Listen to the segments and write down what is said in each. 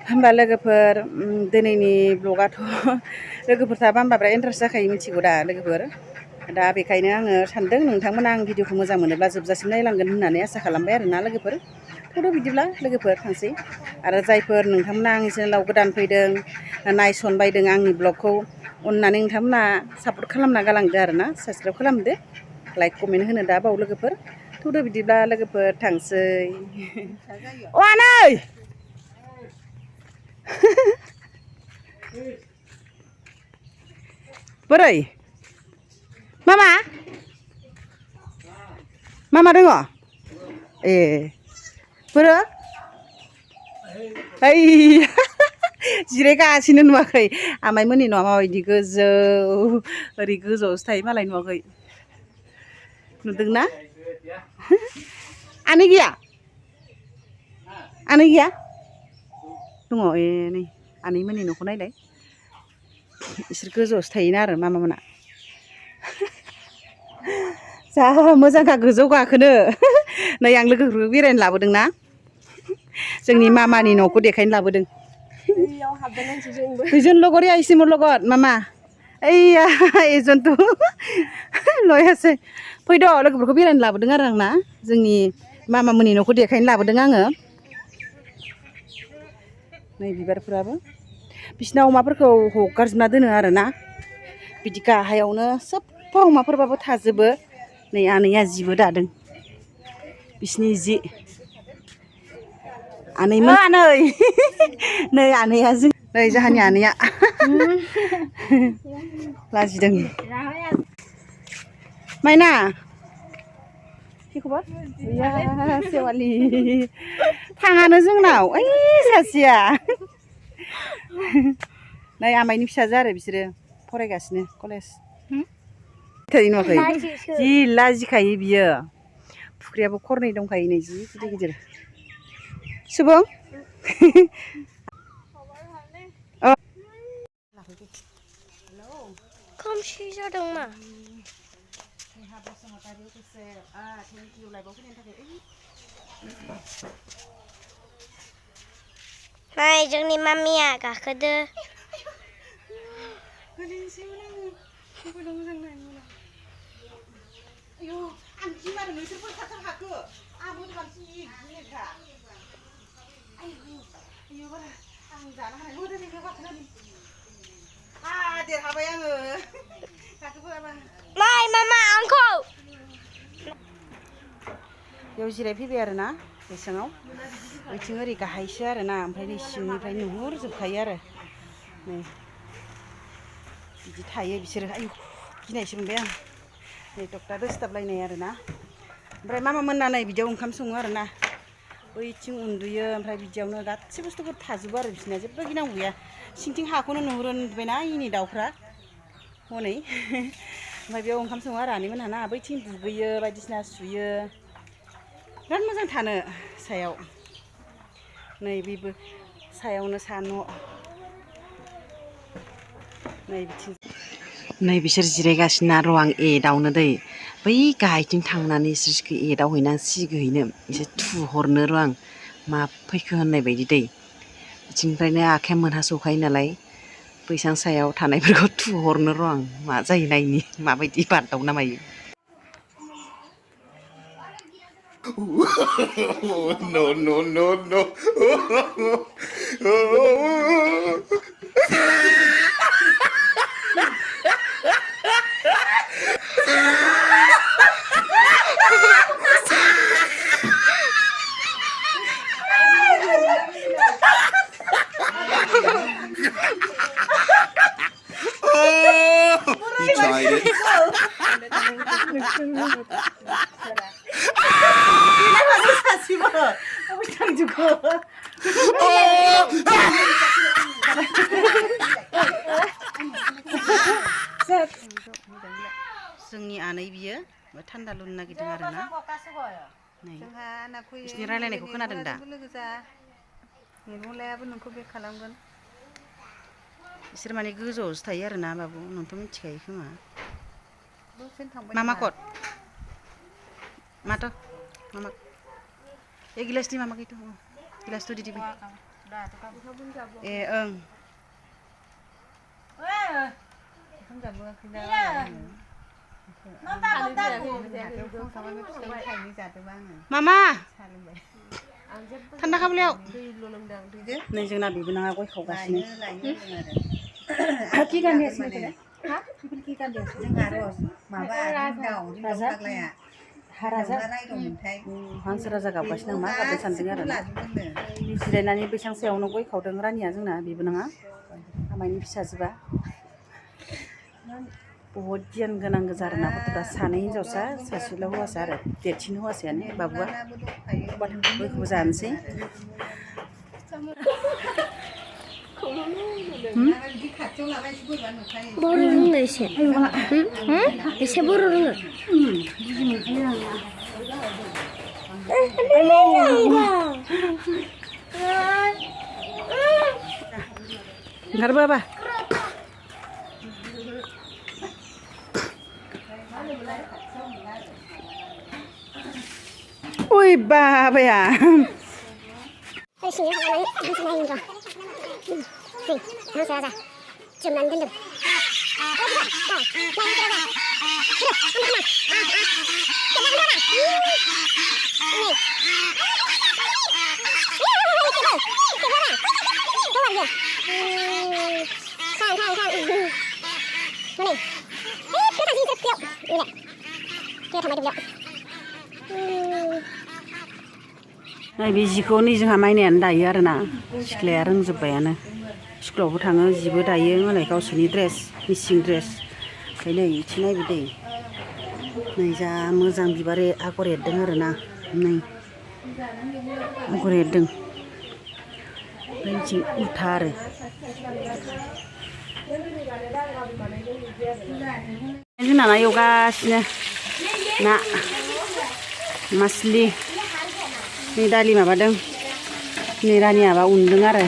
होमबा लोगोफोर दिनैनि ब्लगाथ' लोगोफोर थाबा होमबा बिराद इन्टारेस्ट जाखायो मिथिगौ दा लोगोफोर दा बेखायनो आङो सानदों नोंथांमोना आं भिडिअखौ मोजां मोनोब्ला जोबजासिम नायलांगोन होननानै आसा खालामबाय आरोना लोगोफोर थौदो बिदिब्ला लोगोफोर थांसै आरो जायफोर नोंथांमोना आंनि चेनेलाव गोदान फैदों नायसनबायदों आंनि ब्लगखौ अननानै नोंथांमोना सापर्ट खालामना गालांदो आरोना साबसक्राइब खालामदो लाइक कमेन्ट होनो दा बाव लोगोफोर थौदो बिदिब्ला लोगोफोर थांसै अ आनै बोरै मामा मामा दङ ए बोरो ओइ जिरायगासिनो नुवाखै आमाइमोननि न'आ माबायदि गोजौ ओरै गोजौआवसो थायो मालाय नुवाखै नुदोंना आनै गैया आनै गैया दङ ए नै आनैमोननि न'खौ नायलाय इसोर गोजौआवसो थायोना आरो मामामोना जा मोजांखा गोजौ गाखोनो नै आं लोगोफोरखौ बेरायनो लाबोदोंना जोंनि मामानि न'खौ देखायनो लाबोदों दुइजन लगरिया इसिमर লগত मामा ओइया एजन्थ' लयासै फैद' लोगोफोरखौ बेरायनो लाबोदों आरो आंना जोंनि मामामोननि न'खौ देखायनो लाबोदों आङो नै बिबारफोराबो बिसिना अमाफोरखौ हगारजोबना दोनो आरोना बिदि गाहायावनो सोबबा अमाफोरबाबो थाजोबो नै आनैया जिबो दादों बिसिनि जि आनैमोन आनै नै आनैया जों नै जाहानि आनैया लाजिदों माइना खबर गैया सेवालि थाङानो जोंनाव ओइ सासेया नै आमाइनि फिसाजो आरो बिसोरो फरायगासिनो कलेज थायो नुवाखै जि लाजिखायो बियो फुख्रियाबो खरनै दंखायो नै जि गिदिर गिदिर सुबुं खोमसि जादों मा नाय जोंनि मामिया गाखोदो देरहाबाय आङो नाय मामा आंखौ बेयाव जिरायफैबाय आरोना बैसाङाव ओइथिं ओरै गाहायसो आरोना ओमफ्राय नै सिंनिफ्राय नुहुरजोबखायो आरो नै बिदि थायो बिसोरो आयु गिनायसो मोनबाय आं नै टक्टा दोसताबलायनाय आरोना ओमफ्राय मामा मोनना नै बिदियाव ओंखाम सङो आरोना बैथिं उन्दुयो ओमफ्राय बिदियावनो गासै बुस्थुफोर थाजोबो आरो बिसोरना जेबो गिनांगौ गैया सिंथिं हाखौनो नुहुरो नुबायना इनि दाउफ्रा हनै ओमफ्राय बेयाव ओंखाम सङो आरो आनैमोनहाना बैथिं दुगैयो बायदिसिना सुयो बिराद मोजां थानो सायाव नै बेबो सायावनो सा न' नै बिथिं नै बिसोर जिरायगासिनो र' आं एदावनो दै बै गाहायथिं थांनानै इसोरखौ एदावहैनांसिगोहैनो एसे थुहरनो र' आं मा फैखो होननाय बायदि दै बिथिंनिफ्रायनो आखाइया मोनहासौखायो नालाय बैसां सायाव थानायफोरखौ थुहरनो र' आं मा जायो नायनि माबायदि बारदावना मायो no, no, no, no. He tried it. जोंनि आनै बियो थान्दा लुनो नागिरदों आरोना नै बिसोरनि रायलायनायखौ खोनादों दा मैगंलायाबो नोंखौ बे खालामगोन बिसोर माने गोजौआवसो थायो आरोना बाबु नोंथ' मिथिखायो खोमा मामा कट माथ' मामा ए गिलास दी मामा की तो गिलास तो दीदी भी ए ओं ओंखाम जाबोआखै दा मामा थान्दा खाबलायाव नै जोंना बिबोनाङा गय खावगासिनो ki गानगासिनो ki गानगासिनो जोंहा र' माबा दाउलाया हांसो राजा गाबगासिनो आं मा गाबबाय सानदों आरो ना जिरायनानै बैसां सायावनो गय खावदों रानिया जोंना बिबोनाङा आमाइनि फिसाजोबा बहुद गियान गोनां गोजा आरो ना गथ'फ्रा सानै हिनजावसा सासेल' हौवासा आरो देरसिन हौवासायानो बाबुआ गयखौबो जानोसै बर' रोङो एसे एसे बर' रोङो ओंखार बाबा उइ बाबाया जोमनानै दोनदों नै बे जिखौ नै जोंहा माइनायानो दायो आरो ना सिख्लाया रोंजोब्बायानो स्कुलावबो थाङो जिबो दायो मालाय गावसोरनि ड्रेस मिसिं ड्रेस ओमफ्राय नै इथिं नायबो दै नै जा मोजां बिबार आगर एरदों आरो ना नै आगर एरदों ओमफ्राय इथिं उल्था आरो जोंना ना एवगासिनो ना मासलि नै दालि माबादों नै रानियाबा उनदों आरो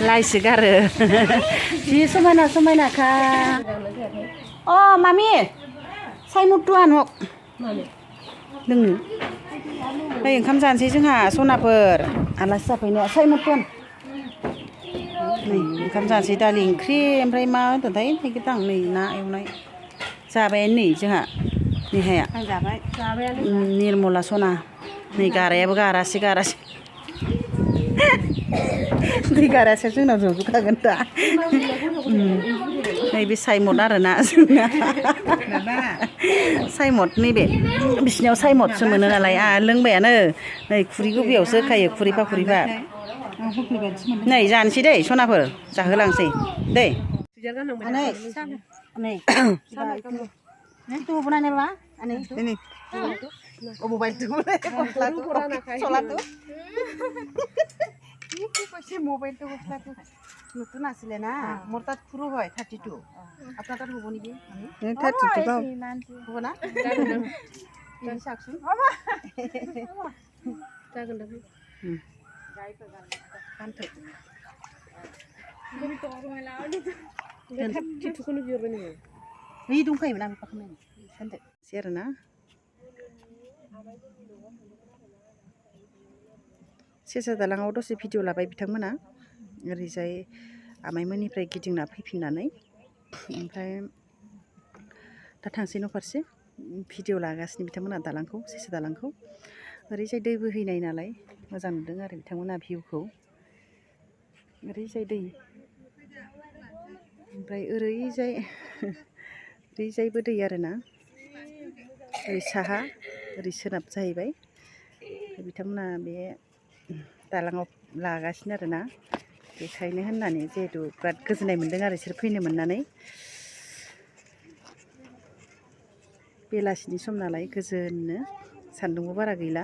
लाइसो गारो जि समायना समायनाखा अ मामि साइमुथुआन हक लोंनो नै ओंखाम जानोसै जोंहा सनाफोर आलासि जाफैनाया साइमुथुआन नै ओंखाम जानोसै दालि ओंख्रि ओमफ्राय मा होदोंथाय थाइगिर नै ना एवनाय जाबायानो नै जोंहा नेहाया निर्मला सना नै गारायाबो गारासै दै गारासो जोंनाव जजोबखागोन दा नै बे साइमद आरोना जोंना साइमद नैबे बिसिनाव साइमदसो मोनो नालाय लोंबायानो नै खुरै गुबैयावसो होखायो खुरैफा नै जानोसै दै सनाफोर जाहोलांसै दै itu bukan apa? Ini. Oh, mobile tu. Solat tu. Ini pasti mobile tu solat tu. Nutun asli na. Mortat puru hoy 32. Apa kan hubungi ni? Ini 32 bau. Hubungi na? Ini saksun. Apa? Jangan dah. Kantor. Ini tu orang lain tu. Dia 32 kan biar ni. Ini dongkai mana apa kamu? Kantor. Siapa na? सेसा दालाङाव दसे video लाबाय बिथांमोना ओरैजाय आमाइमोननिफ्राय गिदिंना फैफिननानै ओमफ्राय दा थांसै न' फारसे भिडिअ लागासिनो बिथांमोना दालांखौ सेसा दालांखौ ओरैजाय दै बोहैनाय नालाय मोजां नुदों आरो बिथांमोना भिउखौ ओरैजाय दै ओमफ्राय ओरैजायबो दै आरोना ओरै साहा ओरै सोनाब जाहैबाय बिथांमोना बे दालाङाव लागासिनो आरोना बेखायनो होननानै जिहेतु बिराद गोजोननाय मोन्दों आरो बिसोर फैनो मोननानै बेलासिनि सम नालाय गोजोननो सान्दुंबो बारा गैला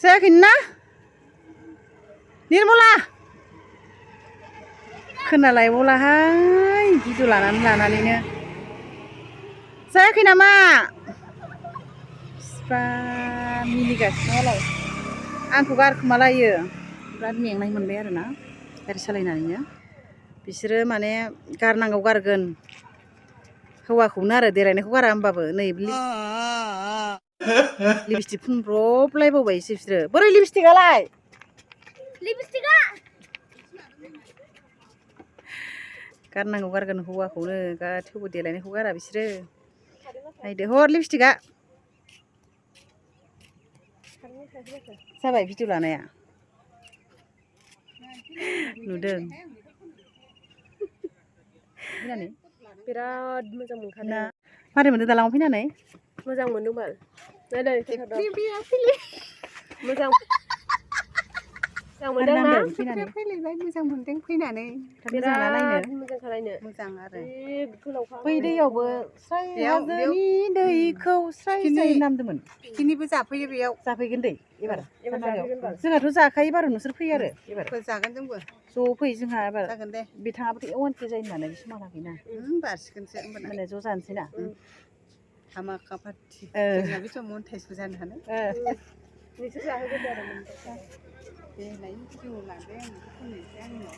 जायाखै ना निर्मला खोनालायबावलाहाय भिडिअ लानानैनो जायाखै नामा बा मिनिगासिनो मालाय आंखौ गारखोमालायो बिराद मेंनाय मोनबाय आरोना गारि सालायनानैनो बिसोरो माने गारनांगौ गारगोन हौवाखौनो आरो देलायनायखौ गारा होमबाबो नै लिपस्टिक फुनब्रबलायबावबायसो बिसोरो बोरै लिपस्टिकआलाय लिपस्टिकआ गारनांगौ गारगोन हौवाखौनो थेवबो देलायनायखौ गारा बिसोरो नायदो हर लिपस्टिकआ जाबाय भिडिअ लानाया नुदों फैनानै बिराद मोजां मोनखादों मारै मोनदों दालाङाव फैनानै मोजां मोनदों बाल नै मोजां मोजां मोनदों ना फैनानै फैलायबाय मोजां मोनदों फैनानै बिराद मोजां खालायनो मोजां आरो गोलावखा बै दैयावबो स्राय हाजोनि दैखौ स्राय स्राय नामदोंमोन पिकनिकबो जाफैयो बेयाव जाफैगोन दै एबार जाफैगोन बाल जोंहाथ' जाखायो बार' नोंसोर फैयो आरो एबार जागोन जोंबो ज' फै जोंहा एबार जागोन दे बिथाङाबोथ' एवानसो जायो नालाय बे समालागैना बारसिगोनसो होमबाना माने ज' जानोसै ना धामाका पार्टि जोंना बे समाव मन्टाइजबो जानो हानाय नोंसोर जाहोगोन आरो देलाय भिडिअ लादों आं